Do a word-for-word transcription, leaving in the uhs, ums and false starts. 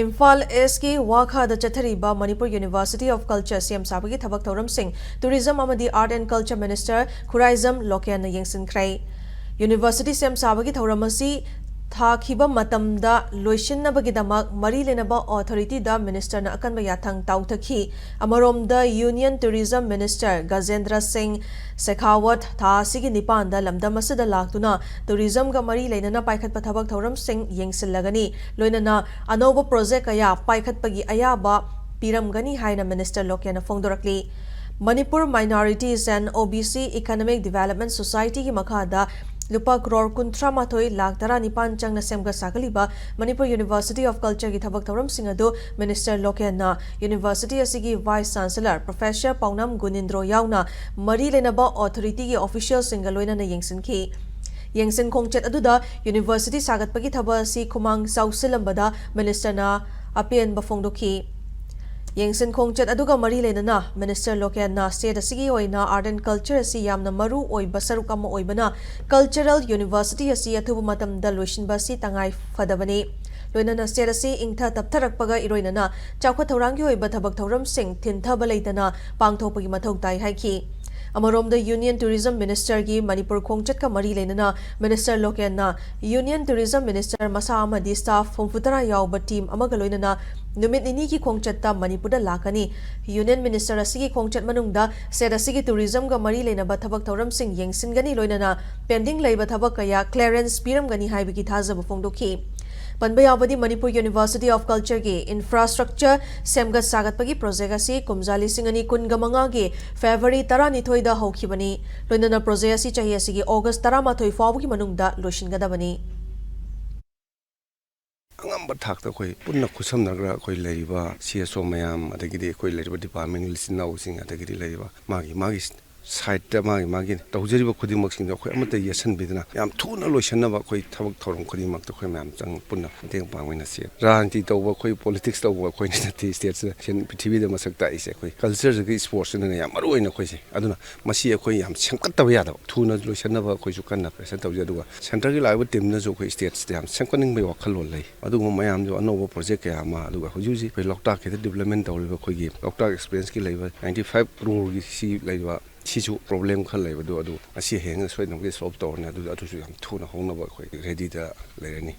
ꯏꯝꯐꯥꯜ ꯏꯁꯀꯤ ꯋꯥꯈꯥꯗ ꯆꯠꯊꯔꯤꯕ Manipur University of Culture ꯁꯦꯝ ꯁꯥꯕꯒꯤ ꯊꯕꯛ ꯊꯧꯔꯝꯁꯤꯡ Tourism ꯑꯃꯗꯤ Art and Culture Minister Khuraijam ꯂꯣꯀꯦꯟꯅ ꯌꯦꯡꯁꯤꯟꯈ꯭ꯔꯦ꯫ University ꯁꯦꯝ ꯁꯥꯕꯒꯤ ꯊꯧꯔꯝ ꯑꯁꯤ ꯊꯥꯈꯤꯕ ꯃꯇꯝꯗ ꯂꯣꯏꯁꯤꯟꯅꯕꯒꯤꯗꯃꯛ ꯃꯔꯤ ꯂꯩꯅꯕ authority ꯗ ministerꯅ ꯑꯀꯟꯕ ꯌꯥꯊꯪ ꯇꯥꯎꯊꯈꯤ꯫ ꯑꯃꯔꯣꯝꯗ Union Tourism Minister ꯒꯖꯦꯟꯗ꯭ꯔ ꯁꯤꯡ ꯁꯦꯈꯥꯋꯠ ꯊꯥ ꯑꯁꯤꯒꯤ ꯅꯤꯄꯥꯟꯗ ꯂꯝꯗꯝ ꯑꯁꯤꯗ ꯂꯥꯛꯇꯨꯅ tourism ꯒ ꯃꯔꯤ ꯂꯩꯅꯅ ꯄꯥꯏꯈꯠꯄ ꯊꯕꯛ ꯊꯧꯔꯝꯁꯤꯡ ꯌꯦꯡꯁꯤꯜꯂꯒꯅꯤ꯫ ꯂꯣꯏꯅꯅ ꯑꯅꯧꯕ project ꯀꯌꯥ ꯄꯥꯏꯈꯠꯄꯒꯤ ꯑꯌꯥꯕ ꯄꯤꯔꯝꯒꯅꯤ ꯍꯥꯏꯅ minister ꯂꯣꯀꯦꯟꯅ ꯐꯣꯡꯗꯣꯔꯛꯂꯤ꯫ Manipur Minorities and OBC Economic Development Society ꯒꯤ ꯃꯈꯥꯗ ꯂꯨꯄꯥ ꯀ꯭ꯔꯣꯔ ꯀꯨꯟꯊ꯭ꯔꯥ ꯃꯥꯊꯣꯏ ꯂꯥꯈ ꯇꯔꯥꯅꯤꯄꯥꯟ ꯆꯪꯅ ꯁꯦꯝꯒꯠ ꯁꯥꯒꯠꯂꯤꯕ ꯃꯅꯤꯄꯨꯔ University of Culture ꯒꯤ ꯊꯕꯛ ꯊꯧꯔꯝꯁꯤꯡ ꯑꯗꯨ minister ꯂꯣꯀꯦꯟꯅ university ꯑꯁꯤꯒꯤ vice chancellor professor ꯄꯥꯎꯅꯝ ꯒꯨꯅꯤꯟꯗ꯭ꯔꯣ ꯌꯥꯎꯅ ꯃꯔꯤ ꯂꯩꯅꯕ authority ꯒꯤ official ꯁꯤꯡꯒ ꯂꯣꯏꯅꯅ ꯌꯦꯡꯁꯤꯟꯈꯤ꯫ ꯌꯦꯡꯁꯤꯟ ꯈꯣꯡꯆꯠ ꯑꯗꯨꯗ university ꯁꯥꯒꯠꯄꯒꯤ ꯊꯕꯛ ꯑꯁꯤ ꯈꯨꯃꯥꯡ ꯆꯥꯎꯁꯤꯜꯂꯝꯕꯗ ministerꯅ ꯑꯄꯦꯟꯕ ꯐꯣꯡꯗꯣꯛꯈꯤ꯫ ꯌꯦꯡꯁꯤꯟ ꯈꯣꯡꯆꯠ ꯑꯗꯨꯒ ꯃꯔꯤ ꯂꯩꯅꯅ minister ꯂꯣꯀꯦꯟꯅ state ꯑꯁꯤꯒꯤ ꯑꯣꯏꯅ art and culture ꯑꯁꯤ ꯌꯥꯝꯅ ꯃꯔꯨ ꯑꯣꯏꯕ ꯁꯔꯨꯛ ꯑꯃ ꯑꯣꯏꯕꯅ cultural university ꯑꯁꯤ ꯑꯊꯨꯕ ꯃꯇꯝꯗ ꯂꯣꯏꯁꯤꯟꯕ ꯑꯁꯤ ꯇꯉꯥꯏ ꯐꯗꯕꯅꯤ꯫ ꯂꯣꯏꯅꯅ state ꯑꯁꯤ ꯏꯪꯊ ꯇꯞꯊꯔꯛꯄꯒ ꯏꯔꯣꯏꯅꯅ ꯆꯥꯎꯈꯠ ꯊꯧꯔꯥꯡꯒꯤ ꯑꯣꯏꯕ ꯊꯕꯛ ꯊꯧꯔꯝꯁꯤꯡ ꯊꯤꯟꯊꯕ ꯂꯩꯇꯅ ꯄꯥꯡꯊꯣꯛꯄꯒꯤ ꯃꯊꯧ ꯇꯥꯏ ꯍꯥꯏꯈꯤ꯫ ꯑꯃꯔꯣꯝꯗ Union Tourism Ministerꯒꯤ ꯃꯅꯤꯄꯨꯔ ꯈꯣꯡꯆꯠꯀ ꯃꯔꯤ ꯂꯩꯅꯅ minister ꯂꯣꯀꯦꯟꯅ Union Tourism Minister ꯃꯁꯥ ꯑꯃꯗꯤ staff ꯍꯨꯝꯐꯨꯇꯔꯥ ꯌꯥꯎꯕ team ꯑꯃꯒ ꯂꯣꯏꯅꯅ ꯅꯨꯃꯤꯠ ꯅꯤꯅꯤꯒꯤ ꯈꯣꯡꯆꯠꯇ ꯃꯅꯤꯄꯨꯔꯗ ꯂꯥꯛꯀꯅꯤ꯫ Union Minister ꯑꯁꯤꯒꯤ ꯈꯣꯡꯆꯠ ꯃꯅꯨꯡꯗ state ꯑꯁꯤꯒꯤ tourismꯒ ꯃꯔꯤ ꯂꯩꯅꯕ ꯊꯕꯛ ꯊꯧꯔꯝꯁꯤꯡ ꯌꯦꯡꯁꯤꯟꯒꯅꯤ, ꯂꯣꯏꯅꯅ pending ꯂꯩꯕ ꯊꯕꯛ ꯀꯌꯥ clearance ꯄꯤꯔꯝꯒꯅꯤ ꯍꯥꯏꯕꯒꯤ ꯊꯥꯖꯕ ꯐꯣꯡꯗꯣꯛꯈꯤ꯫ ꯄꯟꯕ ꯌꯥꯕꯗꯤ Manipur University of Cultureꯒꯤ infrastructure ꯁꯦꯝꯒꯠ ꯁꯥꯒꯠꯄꯒꯤ project ꯑꯁꯤ ꯀꯨꯝꯖꯥ ꯂꯤꯁꯤꯡ ꯑꯅꯤ ꯀꯨꯟꯒ ꯃꯉꯥꯒꯤ February ꯇꯔꯥꯅꯤꯊꯣꯏꯗ ꯍꯧꯈꯤꯕꯅꯤ꯫ ꯂꯣꯏꯅꯅ project ꯑꯁꯤ ꯆꯍꯤ ꯑꯁꯤꯒꯤ August ꯇꯔꯥꯃꯥꯊꯣꯏ ꯐꯥꯎꯕꯒꯤ ꯃꯅꯨꯡꯗ ꯂꯣꯏꯁꯤꯟꯒꯗꯕꯅꯤ꯫ ꯑꯉꯝꯕ ꯊꯥꯛꯇ ꯑꯩꯈꯣꯏ ꯄꯨꯟꯅ ꯈꯨꯠꯁꯝꯅꯔꯒ ꯑꯩꯈꯣꯏ ꯂꯩꯔꯤꯕ CSO ꯃꯌꯥꯝ, ꯑꯗꯒꯤꯗꯤ ꯑꯩꯈꯣꯏ ꯂꯩꯔꯤꯕ department ꯏꯆꯤꯟ ꯏꯅꯥꯎꯁꯤꯡ, ꯑꯗꯒꯤꯗꯤ ꯂꯩꯔꯤꯕ ꯃꯥꯒꯤ ꯃꯥꯒꯤ ꯁꯥꯏꯠꯇ ꯃꯥꯒꯤ ꯃꯥꯒꯤ ꯇꯧꯖꯔꯤꯕ ꯈꯨꯗꯤꯡꯃꯛꯁꯤꯡꯗꯣ ꯑꯩꯈꯣꯏ ꯑꯃꯠꯇ ꯌꯦꯠꯁꯤꯟꯕꯤꯗꯅ ꯌꯥꯝ ꯊꯨꯅ ꯂꯣꯏꯁꯤꯟꯅꯕ ꯑꯩꯈꯣꯏ ꯊꯕꯛ ꯊꯧꯔꯝ ꯈꯨꯗꯤꯡꯃꯛꯇ ꯑꯩꯈꯣꯏ ꯃꯌꯥꯝ ꯆꯪ ꯄꯨꯟꯅ ꯃꯇꯦꯡ ꯄꯥꯡꯃꯤꯟꯅꯁꯤ꯫ ꯔꯥꯖꯅꯤꯇꯤ ꯇꯧꯕ ꯑꯩꯈꯣꯏ, ꯄꯣꯂꯤꯇꯤꯛꯁ ꯇꯧꯕ ꯑꯩꯈꯣꯏꯅ ꯅꯠꯇꯦ ꯏꯁꯇꯦꯠꯁꯤꯗ ꯄ꯭ꯔꯤꯊꯤꯕꯤꯗ ꯃꯁꯛ ꯇꯥꯛꯏꯁꯦ꯫ ꯑꯩꯈꯣꯏ ꯀꯜꯆꯔꯁꯤꯒ ꯏꯁꯄꯣꯔꯠꯁꯤꯅꯅꯦ ꯌꯥꯝ ꯃꯔꯨ ꯑꯣꯏꯅ ꯑꯩꯈꯣꯏꯁꯦ꯫ ꯑꯗꯨꯅ ꯃꯁꯤ ꯑꯩꯈꯣꯏ ꯌꯥꯝ ꯁꯦꯝꯒꯠꯇꯕ ꯌꯥꯗꯕ, ꯊꯨꯅ ꯂꯣꯏꯁꯤꯟꯅꯕ ꯑꯩꯈꯣꯏꯁꯨ ꯀꯟꯅ ꯄ꯭ꯔꯦꯁꯔ ꯇꯧꯖꯩ꯫ ꯑꯗꯨꯒ ꯁꯦꯟꯇꯔꯒꯤ ꯂꯥꯛꯏꯕ ꯇꯤꯝꯅꯁꯨ ꯑꯩꯈꯣꯏ ꯏꯁꯇꯦꯠꯁꯤꯗ ꯌꯥꯝ ꯁꯦꯝꯒꯠꯅꯤꯡꯕꯒꯤ ꯋꯥꯈꯜꯂꯣꯟ ꯂꯩ꯫ ꯑꯗꯨꯒꯨꯝꯕ ꯃꯌꯥꯝꯗꯣ, ꯑꯅꯧꯕ ꯄ꯭ꯔꯣꯖꯦꯛ ꯀꯌꯥ ꯑꯃ, ꯑꯗꯨꯒ ꯍꯧꯖꯤꯛ ꯍꯧꯖꯤꯛ ꯑꯩꯈꯣꯏ ꯂꯣꯛꯇꯥꯛꯀꯤꯗ ꯗꯤꯕ꯭ꯂꯞꯃꯦꯟ ꯇꯧꯔꯤꯕ ꯑꯩꯈꯣꯏꯒꯤ ꯂꯣꯛꯇꯥꯛ ꯑꯦꯛꯁꯄ꯭ꯔꯦꯁꯀꯤ ꯂꯩꯕ ꯅꯥꯏꯟꯇꯤ ꯐꯥꯏꯚ ꯀ꯭ꯔꯣꯔꯒꯤ ꯁꯤ ꯂꯩꯕ, ꯁꯤꯁꯨ ꯄ꯭ꯔꯣꯕ꯭ꯂꯦꯝ ꯈꯔ ꯂꯩꯕꯗꯣ, ꯑꯗꯨ ꯉꯁꯤ ꯍꯌꯦꯡ ꯁꯣꯏꯗꯅꯃꯛꯀꯤ ꯁꯣꯜꯕ ꯇꯧꯔꯅꯤ꯫ ꯑꯗꯨ, ꯑꯗꯨꯁꯨ ꯌꯥꯝ ꯊꯨꯅ ꯍꯧꯅꯕ ꯑꯩꯈꯣꯏ ꯔꯦꯗꯤꯗ ꯂꯩꯔꯅꯤ꯫